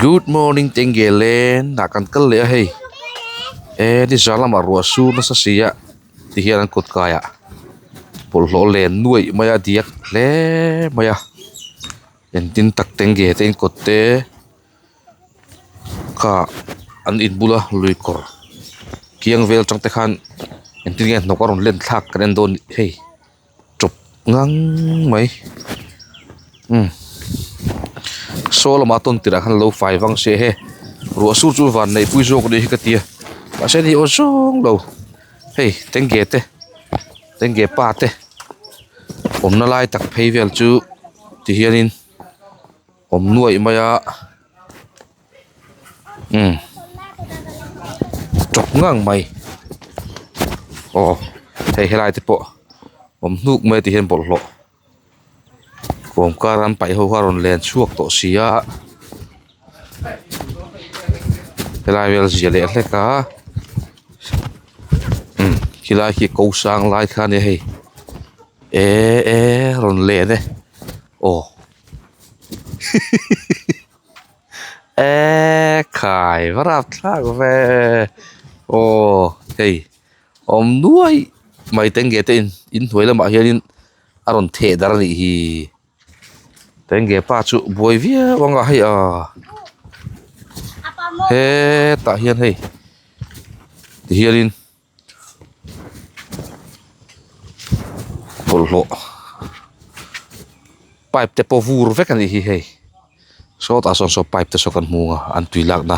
Good morning tenge len ah kan kal leh a hei e nizan lamah ruah sur nasa si a ti hian an kut kai ah bawlhhlawh len nuaih mai a diak hle mai a engtin tak tenge te in kawt te kha an in bula lui kawr kiang vel atang te khan engtin nge hnawk a rawn len thlak kan en dawn hei. Chawp ngang mai umm saw lamah tawn tirh ah khan lo fai vang se he ruah sur chu van neih pui zawk anih hi ka tia mahse ni aw zawng lo hei tenge te tenge pa te awmna lai tak phei vel chu ti hianin awm nuaih mai a umm chawp ngang mai aw hei helai te pawh awm hnuk mai ti hian bawlhhlawh kawm kar an paih ho kha a rawn len chhuak tawh si a helai vel zia leh hlek a umm khilai khi ko sang lai kha a nia hei eh eh rawn len e aw. Eee khai va rap thlak ve aw hei awm nuai mai tenge te in inhnuai lamah hianin a rawn theh darh a nih hi tenge pa chu buai viau ang a hei a hetah hian hei tihianin. Bawlhhlawh pipe te pawh vur vek a nih hi hei sawtah sawn saw pipe te saw kan hmu a an tui lakna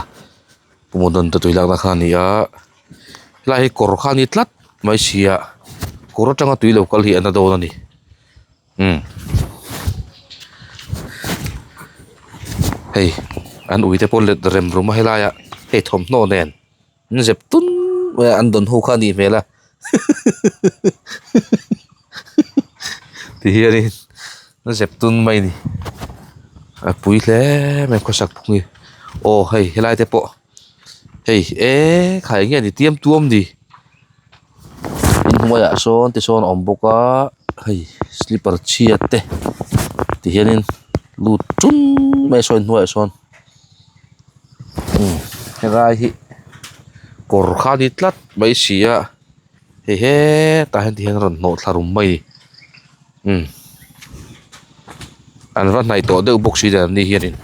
pumudon te tui lakna kha a ni a helai hi kawr kha a ni tlat mai si a kawr atanga tui lo kal hi a na dawn a ni umm hei an ui te pawh let rem rum a helaiah hei thawmhnaw nen. An zep tun mai a an dawn ho kha a nih hmel a ti hianin an zep tun mai a ni a pui hle mai khawsak phung hi aw hei helai te pawh hei eee khai nge ni tiam tuam ni inhnuaiah sawn tisawn a awm bawk a hei slipper chhia te ti hianin lut ṭum mai a saw inhnuaiah sawn. Umm helai hi kawr kha a ni tlat mai si a hei hetah hian tihian a rawn hnawh thla rum mai a ni umm an va hnaih tawh deuh bawk si dan an ni hianin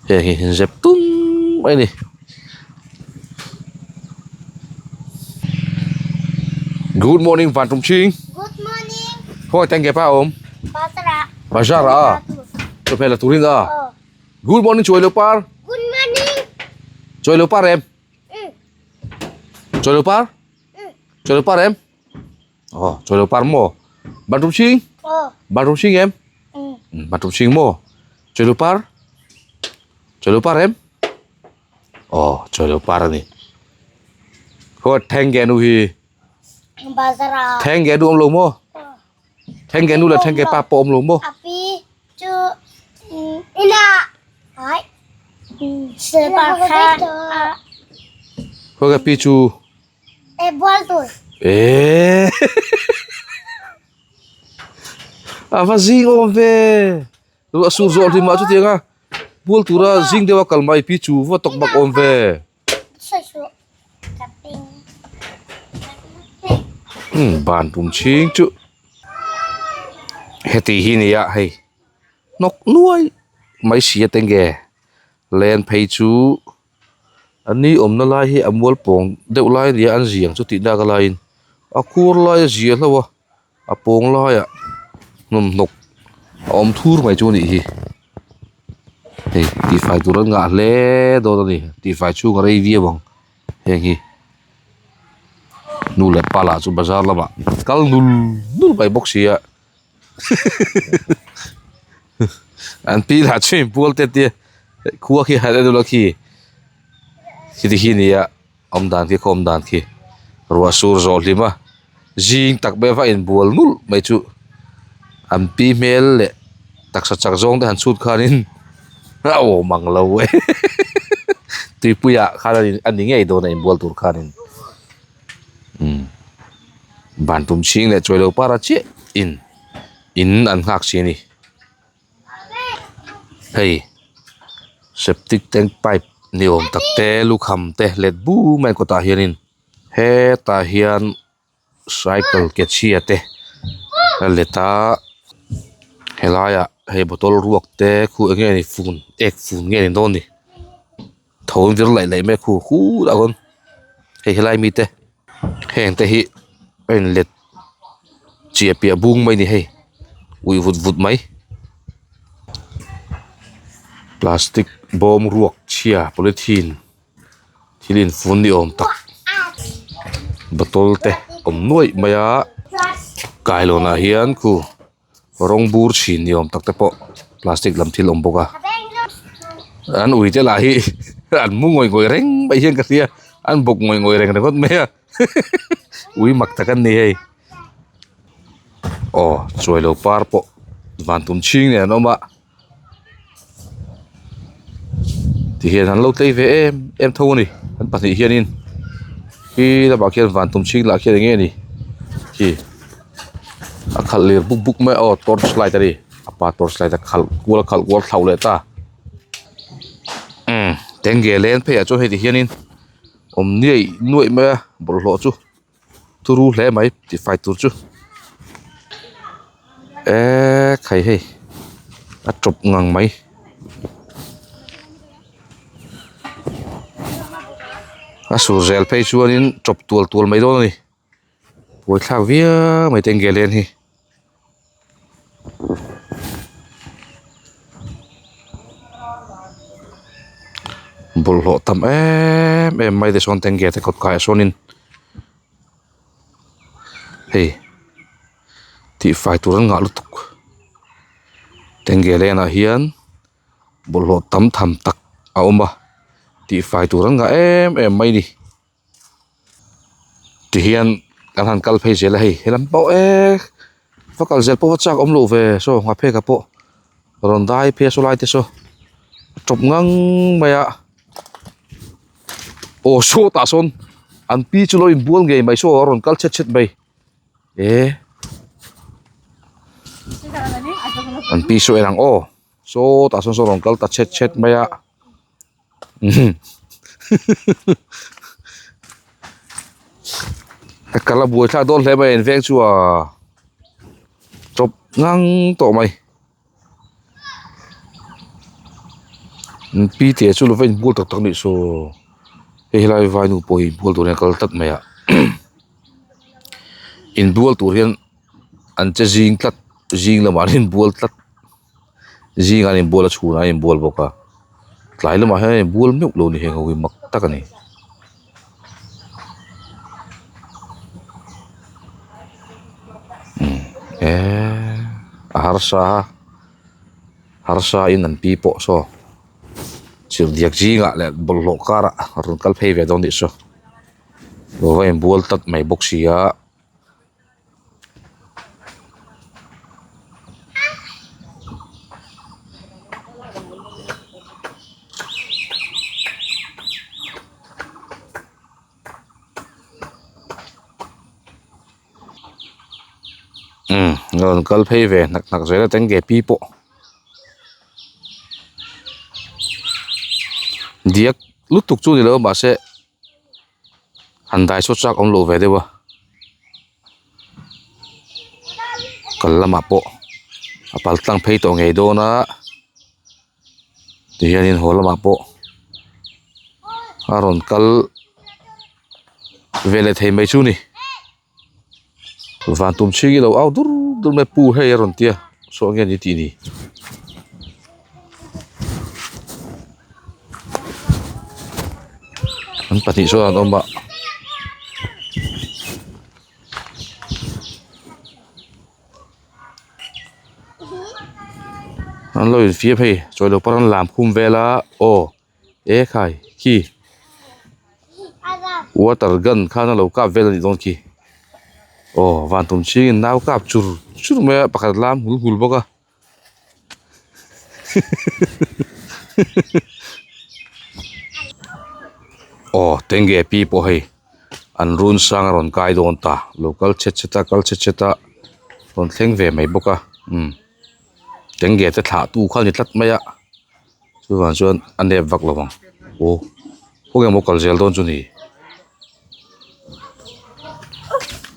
heng hi inzep tum mai a ni. Good morning van tum ching. Good morning. Khawi teng ke pa awm? Bazar ah. Bazar ah. Chawhmeh la turin a. Good morning chuai lo par. Good morning. Chuai lo par em? Chuai lo par? Chuai lo par em? Oh, chuai lo par mo. Ban tum ching? Oh. Ban tum ching em? Ban tum ching mo. Chuai lo par? Chuai lo par em? Aw chawi lo par a ni khaw thleng nu hi thleng nu awm lo maw thleng nu leh thleng pa pawh awm lo maw khaw ka pi chu eh a va zing awm ve. Ruah sur zawh hlim ah chutiang a bual tura zing deuha kal mai pi chu va tawk bak awm ve. Umm ban pum chhing chu heti hi nia hei hnawk nuai mai si a tenge len phei chu a ni awmna lai hi a mual pawng deuh lai a nia an ziang chu tih nak a laiin a khur lai a zia hlauh a. A pawng laiah hnawmhnawk a awm thur mai chu a nih hi hei tihfai tur an ngah hle dawn a ni tihfai chhung a rei viau ang heng hi nu leh pa lah chu bazar lamah kal nul nul mai bawk si a an pi lah chu inbual te tia khua khi han en ula khi khiti khi nia. Awm dan khi khaw awm dan khi ruah sur zawh hlim a zing tak mai a va inbual nulh mai chu an pi hmel leh taksa chak zawng te han chhut khanin a awm ang lo e tuipuiah khan a ni ngei dawn a inbual tur khanin umm van tum chhing leh chawi lo para chiah in in an nghak si a ni. Hei septic tank pipe ni awm tak te lukham te let bum mai kawtah hianin hetah hian cycle ke chhia te a let a helaiah hei bottle ruak te khu eng nge ni fun ek fun nge ni dawn ni tho an vir laih laih mai a khu khutah khawn hei helai mite heng te hi a in let chiah piah bung mai a ni hei uih vut vut mai plastic bawm ruak chhia polythene. Thil infun ni awm tak bottle te awm nuaih mai a kailawn ah hian khu rawng bur chhin ni awm tak te pawh plastic lam thil a awm bawk a an ui te lah hi an mu ngawih ngawih reng mai hian ka hria an bawk ngawih ngawih reng ringawt mai a ui mak tak an ni hei aw chuailo par pawh van tum chhing nen an awm a. Tihian an lo tlei ve em em tho a ni an pahnih hianin khi lamah khian van tum chhing lah khian eng nge ni khi a khalh lir buk buk mai a aw torch light a ni a pa torch light a khalh kual a khalh kual thlauh leh ta umm tenge len pheiah chuan hei ti hianin awm nuaih nuaih mai a bawlhhlawh chu. Turu hle mai tihfai tur chu eee khai hei a tawp ngang mai a sur zel phei chuanin tawp tual tual mai dawn a ni buaithlak viau mai tengge len hi. Bawlhhlawh tam em em mai te sawn tengge te kawt kaiah sawnin hei tihfai tur an ngah lutuk tengge lenah hian bawlhhlawh tam tham tak a awm a tihfai tur an ngah em em mai a ni. Tihian kan han kal phei zel a hei helam pawh e va kal zel pawh va chak awm loh ve saw nghaphek ah pawh rawn dai phei a saw lai te saw a tawp ngang mai a aw sawtah sawn an pi chu lo inbual ngei mai saw a rawn kal chhet chhet mai e an pi saw en ang aw sawtah sawn saw a rawn kal ta chhet chhet mai a. A kal a buai thlak dawn hle mai an veng chu a tawp ngang tawh mai pi te chu lo va inbual tak tak anih saw hei helai vai nu pawh hi inbual tur hian a kal tlat mai a inbual tur hian an che zing tlat zing lamah an inbual tlat. Zingah an inbual a chhunah an inbual bawk a tlai lamah hian an inbual meuh lo ni heng ho hi mak tak a ni. Umm eee a harsa a harsa in an pi pawh saw chirhdiak zingah leh bawlhhlawh karah a rawn kal phei ve dawn tih saw lo va inbual tlat mai bawk si a. Umm rawn kal phei ve hnak hnak zel a tengge pi pawh diak lutuk chu ni lo mahse. Han dai saw chak awm loh ve deuh a kal lamah pawh a pal tlang phei tawh ngei dawn a tihianin haw lamah pawh a rawn kal ve leh thei mai chu a ni. Van tum chhing i lo au dur dur mai pu hei a rawn tia saw nge ni tih ni. An pahnih sawn an awm a. An lo infiam hei chawi lo par an lam khum vel a aw. E khai khi water gun khan a lo kap vel a nih dawn khi aw van tum chhing in nau kap chur chur mai a pakhat lam hul hul bawk a aw tenge pi pawh hei an run sang a rawn kai dawn ta lo kal chhet chhet a kal chhet chhet a rawn thleng ve mai bawk a umm tenge te thlah tu kha a ni tlat mai a. Chuvang chuan a nep vak lo ang aw khawnge maw kal zel dawn chu ni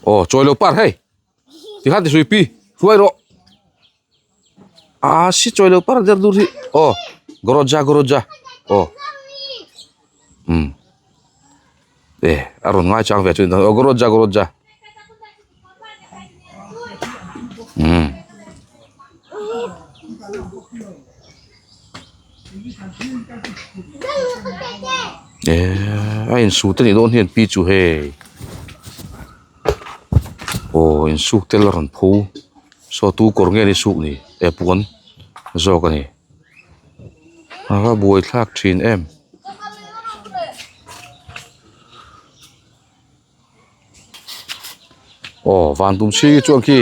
aw chawi lo par hei tikhan ti hrui pi hruai rawh aa si chawi lo par der dur hi aw goroja goroja aw umm e a rawn ngai chang ve chu aw goroja goroja umm. Ehh a insut anih dawn hian pi chu hei aw insuk tel a rawn pho saw tu kawr nge ni suk ni eh puan zawk a ni a va buai thlak thin em. Aw van tum chhing hi chuan khi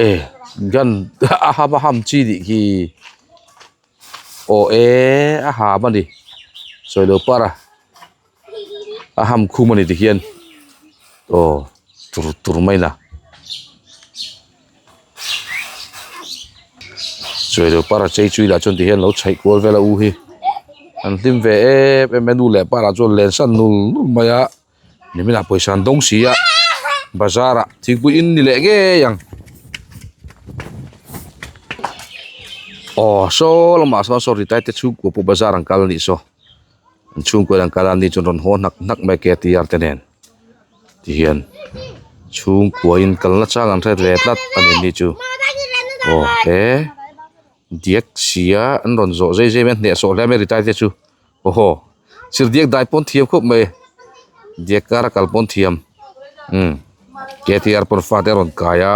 e gan a ham a ham chi nih khi aw e a ham a ni sawi lo par a a ham khum a ni tikhian aw tur tur mai na sawi lo par a chei chui lah chuan tikhian lo chhaih kual vel a u hi an hlim ve em em a nu leh pa lah chuan len san nul nul mai a. Nimin ah pawisa an dawng si a bazar ah thingpui in ni leh ngei ang aw saw lamah sawn saw ri tai te chhungkua pawh bazar an kal a nih saw an chhungkua in an kal a ni chuan rawn haw hnak hnak mai a ktr te nen ti hian chhungkua in kalna chang an hret ve tlat a ni ni chu aw he diak sia an rawn zawh zai zai mai a hnehsawh hle mai a ri tai te chu. Aw haw sir diak dai pawn thiam khawp mai diak kar a kal pawn thiam umm ktr pawn fate a rawn kai a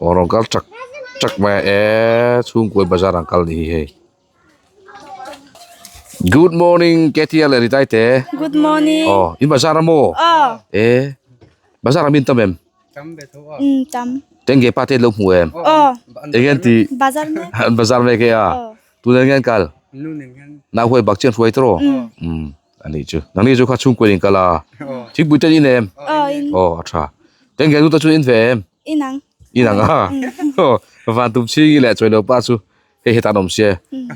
aw rawn kal chak chak mai a eee chhungkawi bazar ang kal ni hi hei good morning ktr leh ritai te good morning aw in bazar a maw aw e bazar ah min tam em umm tam tenge pa te lo hmu em aw eng nge an tih bazar mek an bazar mek e a. Tunah hian kal nau huai bak chian hruai tawh umm a nih chu nangni chu kha chhungkaw in kal a thingpui te in em aw a tha tengge nu te chu in ve em in ang a aw van tum chhing i leh chawi lo pa chu hei hetah an awm sia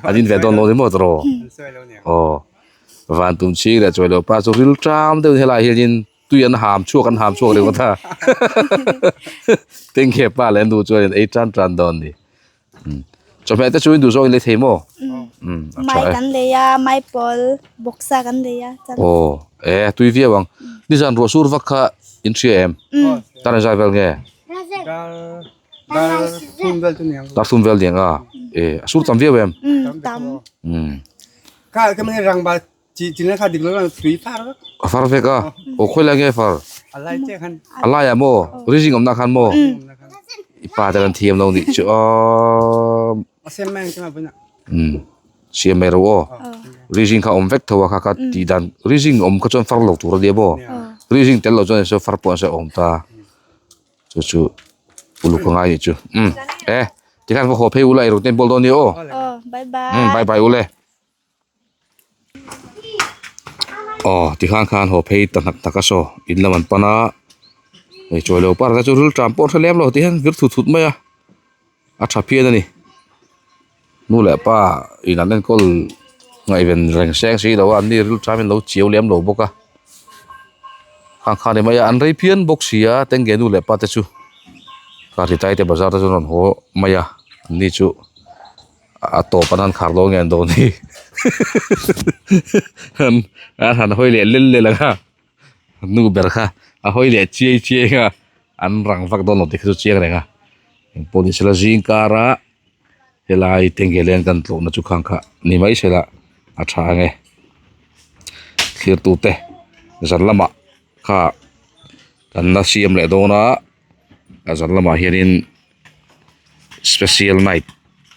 an in ve dawn lo ni maw tawh aw van tum chhing leh chawi lo pa chu ril ṭam deuh helai hian in tui an ham chhuak an ham chhuak ringawt a tengge pa leh nu chuan in ei tan tan dawn a ni. Chawhmeh te chu in duh zawk in lei thei maw? Umm a tha e. Mai kan lei a, mai pawl bawksa kan lei a. Aw e tui viau ang. Nizan ruah sur vak kha in hria em? Tan an zai vel nge? Dar thum vel chu niang. Dar thum vel niang a. E a sur tam viau em? Umm tam. Umm. Kha ka mani rang ba chi chin kha dik lo tui far vek. A far vek a. Aw khawi lai nge far? A lai che khan. A lai ah maw? Rizing awmna khan maw? I pa te kan thiam lo nih chu aw. A siam mai ang che ma vuna. Umm siam mai ro aw. Rizing kha awm vek tho a kha kha tih dan rizing awm kha chuan far lo tur a nia maw? Rizing tel lo chuan saw far pawh an sawi awm ta. Chu chu uluk a ngai nih chu. Umm e tikhan va haw phei ula eirawng te in bawl dawn nia aw. Aw bye bye. Umm bye bye ule. Aw tikhan khan haw phei ta hnak tak a saw in lam an pan a hei chawi lo par te chu ril tram pawh a hre lem lo ti hian vir thut thut mai a a tha phian a ni nu leh pa in an enkawl ngaihven reng seng si lo a an ni ril tram in lo chiau lem lo bawk a khang khan ni mai a an rei phian bawk si a tengge nu leh pa te chu car tai te bazar te chu an rawn haw mai a an ni chu. A tawp an han khar dawn nge an dawn hi an han hawi leh lel lel ang a nu ber kha a hawi leh chiai chiai ang a an rang vak dawn lo tih kha chu chiang reng a engpawh ni sela zing kara helai tengge leng kan tlawhna chu khang kha ni mai sela a tha ang e thlir tute zan lamah kha kan la siam leh dawn a a zan lamah hianin. Special night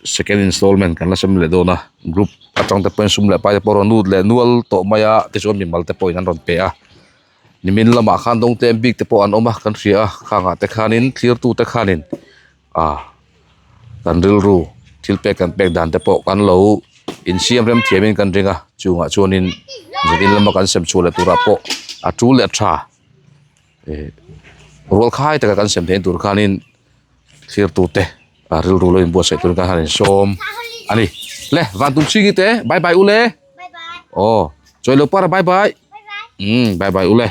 second installment kan la sem leh dawn a group atang te pawhin sum leh pai te pawh a rawn lut leh nual tawh mai a tichuan mimal te pawhin an rawn pe a nimin lamah khan dawng tlem bik te pawh an awm a kan hria a khangah te khanin thlir tute khanin ah kan rilru thil pek kan pek dan te pawh kan lo insiam rem thiamin kan ring a chungah chuanin zan lama kan sem chhuah leh turah pawh a tul leh tha eh rual khai taka kan sem theih tur khanin. Thlir tute rilru lo inbuatsaih turin khan han insawm a ni. Le van tum chhingi te bye bye ule. Bye bye. Aw chawi lo par bye bye. Bye bye. Umm bye bye ule.